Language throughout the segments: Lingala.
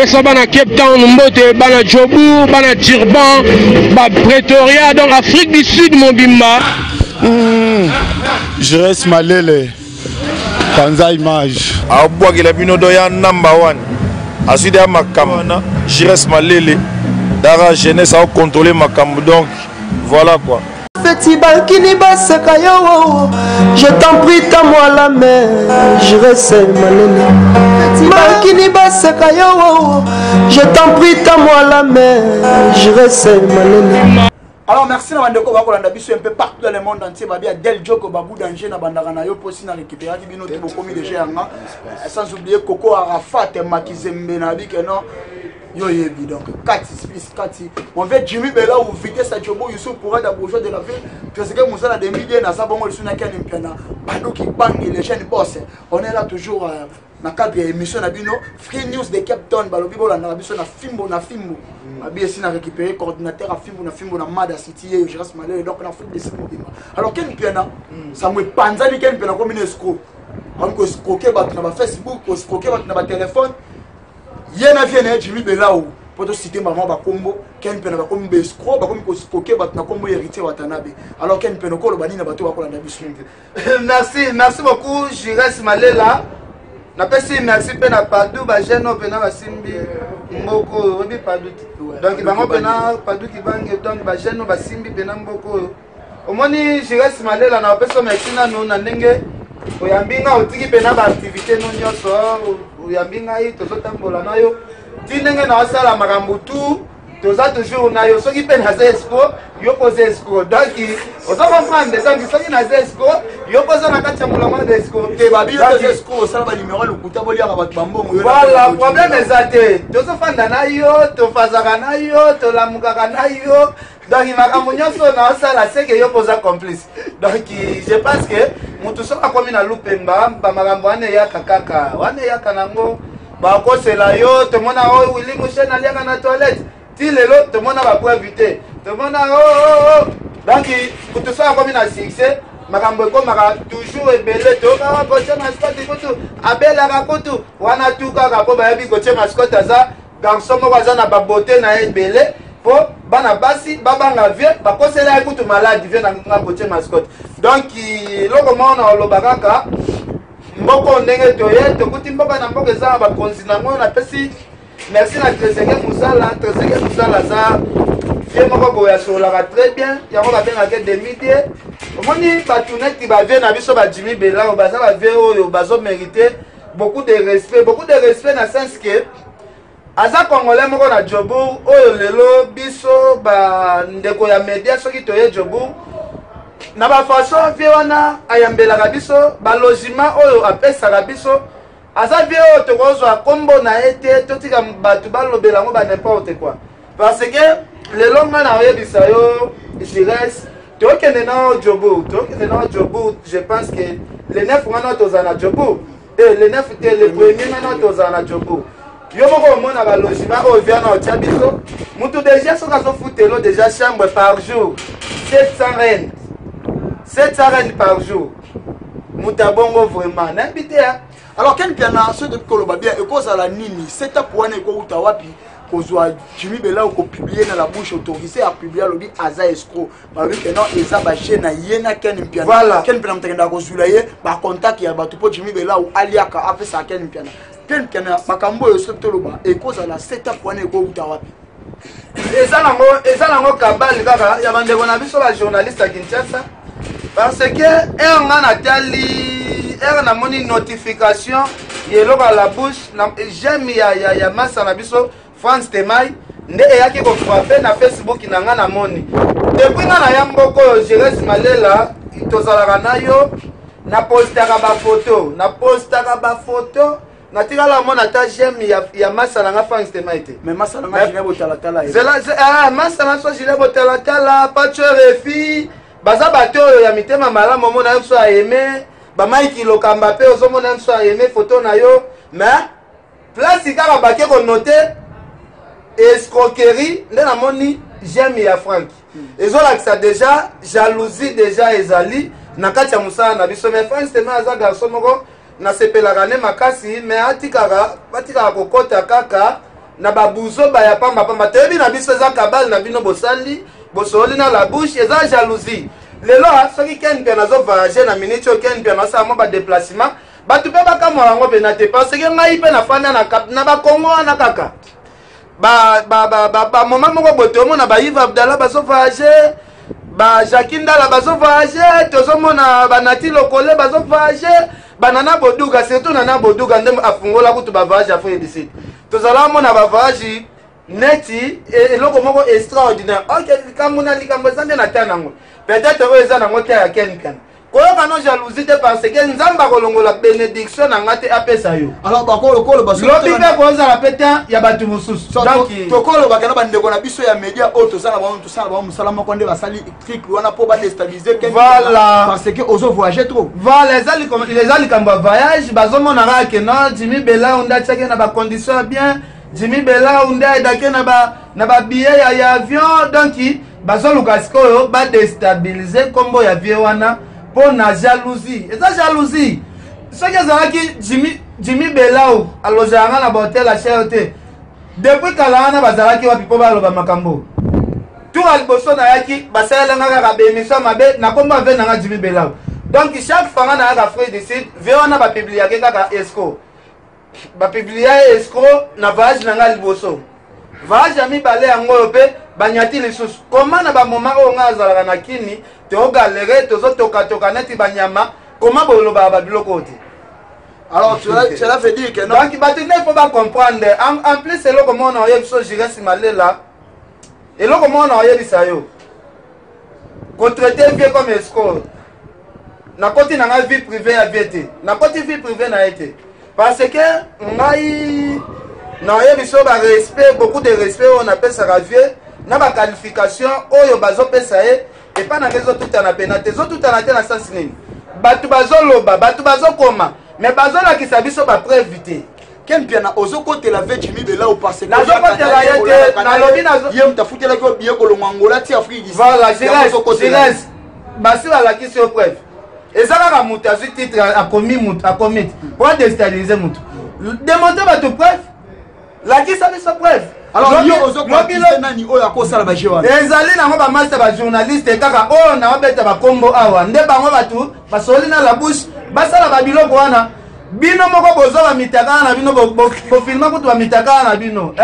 Pesa bana Cape Town mbote, bana Joburg, bana Durban, ba Pretoria, donc Afrique du Sud mobimba. Je reste malele. Panza image. Abwakela bino do ya number one. Azwi deya makambo wana Jires Malele dara jeunesse ao contrôler makambo donc voilà quoi. Feti balkini baseka yo Je t'en prie tends-moi la main Je reste malele Balkini baseka yo Je t'en prie tends-moi la main Je reste malele. Alors merci na bandeko bakolanda biso un peu partout dans le monde entier, babi Adel Joko Babu Danger na bandaka na yo posi na récupéraki bino te bokomi déjà yanga, sans oublier Coco Arafat Makizembe na bi que non yo yebi donc kati plus kati mon vieux Jimmy Bella ou vitesse à Jobo Youssouf pour être bourgeois de la ville Trezeguet Moussa de Midie na sabongo lisuna Ken Mpiana Baduki Bangi les jeunes boss on est là toujours na cadre ya émission na bino Free News de Cape Town balobi bolandaka biso na fimbo na fimbo babi esi na récupéré coordinateur ya fimbo na fimbo na Mada City ye Gérard Malele donc na Afrique du Sud mobimba. Alors Ken Mpiana sango epanzani Ken Mpiana komi na escroc akomi koescroquer bato na ba Facebook, koescroquer bato na ba téléphone ye na vie na ye Jimmy Belau po tosite mama bakombo Ken Mpiana bakomi ba escroc bakomi koescroquer bato na kombo héritier Watanabe. Alors Ken Mpiana okoloba nini na bato bakolanda biso? Merci, merci beaucoup Jires Malela. Napesi merci mpe na Padu ba jeune oyo mpena basimbi mboka oyo oyebi Padu te. Donc bango mpena Padu Kibange donc ba jeune oyo basimbi mpena mboka oyo. Omoni Jires Malela na opesi merci nanu na ndenge oyambi nga otiki mpena ba activité no nyonso oyambi ngai tozotambola na yo ti ndenge na osala makambo tout toza toujours na yo soki mpe naza escroc yo mpo oza escroc donc oza comprendre donc soki naza escroc yo mpo oza na kati ya molongo na escroc te babi yo oza escroc osala ba numéro lokuta boliaka bato bambongo voilà problème eza te tozofanda na yo tofazaka na yo tolamukaka na yo donc makambo nyonso naosala seke yo mpo oza complice donc je pense que motu soki akomi na lupemba bamakambo wana eyaka kaka wana eyaka nango bakosela yo tomona oyo Willy Musheni aliaka na toilette ti lelo tomona bapreuve te tomona o oh, oh, oh. Donc motu soki akomi na succès makambo ekomaka toujours ebele tokaka kotie mascotte kutu abelaka kutu wana tu kaka mpo bayebi kotie mascotte aza garçon moko aza na babote na ye ebele mpo bana basi babanga vie bakosela ye kutu maladi vie na nga kotie mascotte donc eloko moko na oloba kaka mboko ndenge toye tokuti mboka na mboka eza na bakonzi na yango napesi merci na Trezeguet Musala. Trezeguet Musala aza vie moko boye asololaka très bien yango babengaka demi die omoni bato neti bavie na biso ba Jimmy Belao baza bavie oyo bazo mérite beaucoup de respect, beaucoup de respect na sens que aza congolais moko na Joburg oyo lelo biso bandeko ya media soki toye Joburg na bafaçon vie wana ayambelaka biso balogement oyo apesaka biso aza vie oyo tokozwa nkombo na ye te totika bato balobela yango ba n'importe quoi parce que lelo ngai na oyebisa yo Jires tokende na Joburg, tokende na Joburg je pense que le 9 wana tozala na Joburg le 9 te le premier wana tozala na Joburg yo moko omona balogement oyo via na otya biso mutu déjà soki azofutelo déjà chambre par jour 700 rand 700 rand par jour moto abongo vraiment nayebi te. Alors Ken Mpiana soki toki koloba bien ekozala nini setup wana ekowuta wapi kozwa Jimmy Bella kopublier na la bouche autorisée a publier alobi aza escroc balobi ke non eza ba jeu na ye na Ken Mpiana. Voilà. Ken Mpiana moto akendaka kozwila ye ba contact ya bato mpo Jimmy Bella aliaka apesaka Ken Mpiana. Ken Mpiana makambo oyo soki toloba ekozala setup wana ekowuta wapi? Eza nango, eza nango kabale kaka ya bandeko na biso ba journaliste ya Kinshasa parce que heure nga natali heure namoni notification ya eloko ya la bouche na j'aime ya masa na biso France Temay nde eyaki kofrappe na Facebook na nga namoni depuis nga na ya mboka oyo Jires Malela tozalaka na yo napostaka bafoto napostaka bafoto natikala mona ata j'aime ya masa na nga France Temay te. Mais masa na nga Julien Botalatala ye. Zela, masa na so Julien Botalatala, Pacho Refi, baza bato oyo ya mitema malamu omona yo so aime, ba Mike Lokamba pe ozomona yo so aime photo na yo, mais place kaka bake ko noter escroquerie nde namoni j'aime ya Frank. Ezolakisa déjà jalousie déjà ezali na kati ya mosala na biso, mais Frank Temay aza garçon moko nasepelaka ne makasi, mais atikaka batikaka kokota kaka Na babuzoba ya pambapamba, toyebi na biso eza kabale na bino, bosali bosololi na la bouche, eza jalousie. Lelo soki Ken mpe nazo voyage na minute oyo, Ken mpe nasala mwa badeplacement, bato mpe bakamwa yango mpena te, parce que ngai mpe nafanda na bakongo wana kaka bamoma moko boye, toomona ba Yves Abdallah bazo voyage, ba Jacki Ndala bazo voyage, tozomona banati Lokole bazo voyage, banana Boduga, surtout Nana Boduga nde afungola kutu bavoyage Afrique du Sud. Tozala mona bavoyage neti eloko moko extraordinaire. Ok, likambo na likambo eza nde na ta nango, peut-être oyo eza nango te ya Ken Piana. Koyoka no jalousie te, parce que Nzambe akolongola bénédiction na nga te apesa yo. Alors bakoloba Lobi mpe kozala mpe te ya bato mosusu. Donc tokolobaka na bandeko na biso ya média oyo tosala bango, tosala bango mosala moko nde basali truc wana mpo badéstabiliser. Voilà. Parce que ozo voyage trop. Voilà, eza likambo ya voyage. Bazomona kaka ke non, Jimmy Belau nde atiaki na bacondition ya bien, Jimmy Belau nde ayedaki na babillet ya avion. Donc bazoluka sikoyo badéstabiliser nkombo ya vie wana mpo na jalousie. Eza jalousie. Soki ezalaki Jimmy Belau alojaka nga na bahotel ya cher te depuis kala wana, bazalaki wapi mpo baloba makambo? Tour ya liboso nayaki, basalelanga kaka baémission mabe na nkombo ya ve nanga Jimmy Belau. Donc chaque fois nga nayaka Afrique du Sud, vie wana bapubliaki kaka escroc, bapublia escroc na voyage na nga liboso. Voyage ya mibale yango oyo mpe banyati lisusu. Koma na bamoma oyo ngai azalaka na kini, togalere, tozotokatoka neti banyama. Koma bolobaka babiloko oyo te. Alors cela veut dire que non. Donc bato nde faut bacomprendre. En plus, eloko moko na oyebi so, Jires Malela, eloko moko na oyebisa yo, kotraiter vie comme escroc, nakoti na ngai vie privée ya vie te, nakoti vie privée na ye te, parce que ngai nayebi so barespect, beaucoup de respect oyo napesaka vie na baqualification oyo bazopesa ye epai na ngai ezotutana pena te. Ezotutana te na sens nini? Bato bazoloba, bato bazokoma, mais bazolakisa biso bapreuve te. Ken Piana, ozokotela ve Jimmy Belau parce que Nazokotela ye te, nalobi ye moto afutelaki yo billet kolongwa Angola ti Afrique du Sud. Voilà, Jires, basi balakisi yo preuve. Eza kaka moto azwi titre, akomi moto, akomi te po adéstabiliser moto. Démontre bato preuve, lakisa biso preuve. Alors yo ozokoakise nani oyo akosala baje wana? Ezali nango bamaster, bajournaliste kaka oyo naobeta bakombo awa nde bango bato basoli na la bouche, basala babiloko wana. Bino moko bozwa bamitakala na bino, bofilma kutu bamitakala na bino.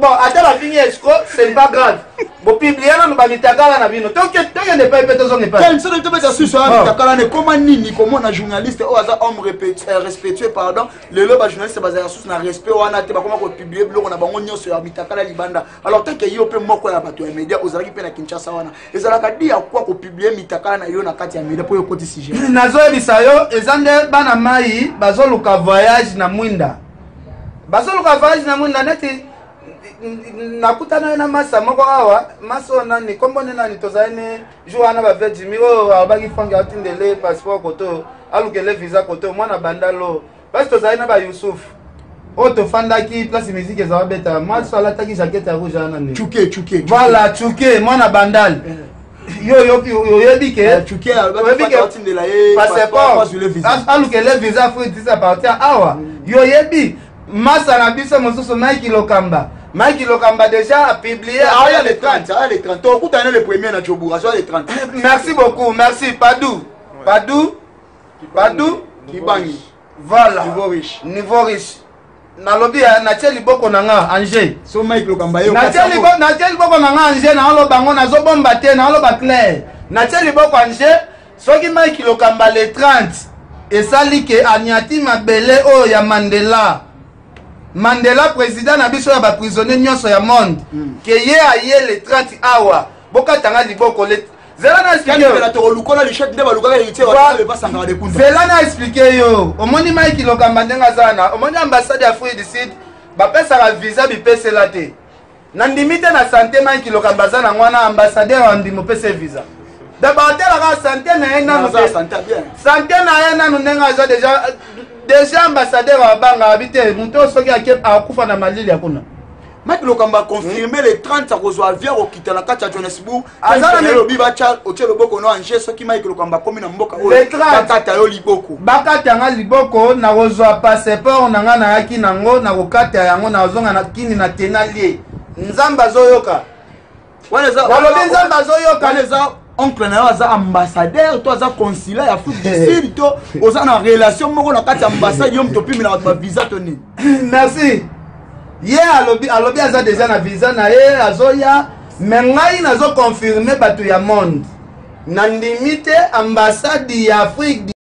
Bon, ata bafingi escroc, c'est pas grave. Bopublier nanu bamitakala na bino, tokende epai mpe tozonga epai. Soki tobeta susu ya mitakala na ekoma nini? Komona journaliste oyo aza homme respectueux, pardon, lelo bajournaliste bazalaka susu na respect wana te, bakoma kopublier biloko na bango nyonso ya mitakala libanda. Alors tant que yo mpe moko ya bato ya média ozalaki mpe na Kinshasa wana, ezalaka di ya kwa kopublier mitakala na yo na kati ya média mpo yo okoti sujet? Nazoyebisa yo, eza nde bana mai bazoluka voyage na mwinda, bazoluka voyage na mwinda. Neti nakutana ye na masa moko awa, masa oyo nani, kombo nde nani, tozali ne jour wana bave Jimi oyo alobaki Frank atindele passeport koto, alukele visa koto, mwana bandalo place tozali na bayusuf oyo tofandaki, place musique ezala beta, mwasi alataki jaquette ya rouge wana nde Chuke, Chuke. Voilà, Chuke, mwana Bandal. Yo oyebi ke oyebi ke passeport alukele visa Afrique tisa partir awa. Yo oyebi masa na biso mosusu Mike Lokamba. Mike Lokamba déjà apublié. Aya le 30, aya le 30, tokutana le premier na Jobourg, azwa le 30. Merci beaucoup, merci Padou, Padou, Padou. Kibangi. Voilà. Niveau riche. Niveau riche. Nalobi natie liboko na nga ange. So Mike Lokamba yo Natie liboko na nga ange, naoloba ngo, nazobomba te, naoloba clair. Natie liboko ange, soki Mike Lokamba le 30 esali ke aniati mabele oyo ya Mandela, Mandela président na biso ya baprisonnier nyonso ya monde, ke ye aye le 30 awa, bokatanga liboko. Zela na expliquer. Tokolukola lichette nde balukaka héritier basangaka de kunta. Zela na expliquer yo. Omoni Mike Lokamba ndenge aza na, omoni ambassade ya Afrique du Sud bapesaka visa bipesela te. Nandimi te na santé Mike Lokamba aza nango wana, ambassadeur andimi opesa visa. D'abord atelaka santé na ye nanu, santé na ye nanu ndenge aza déjà ambassadeur abanga abi te moto oyo soki ake akufa na malili ya kuna. Mike Lokamba a confirmé le 30 akozwa avion akokita na kati ya Johannesburg. Aza na lobi batya otie loboko no ange soki Mike Lokamba akomi na mboka oyo bakata yo liboko. Bakata nga liboko, nakozwa passeport na nga nayaki nango, nakokata yango, nakozonga na kini na tenalie. Nzambe azoyoka. Wana eza nalobi Nzambe azoyoka. Wana eza oncle na yo aza ambassadeur to aza consulat ya Afrique du Sud to oza na relation moko na kati ya ambassade yo moto opimela bato ba visa to nini? Merci. Ye alobi alobi aza deja na visa na ye azoya, me ngai nazo confirme bato ya monde, nandimi te ambassade ya Afrique.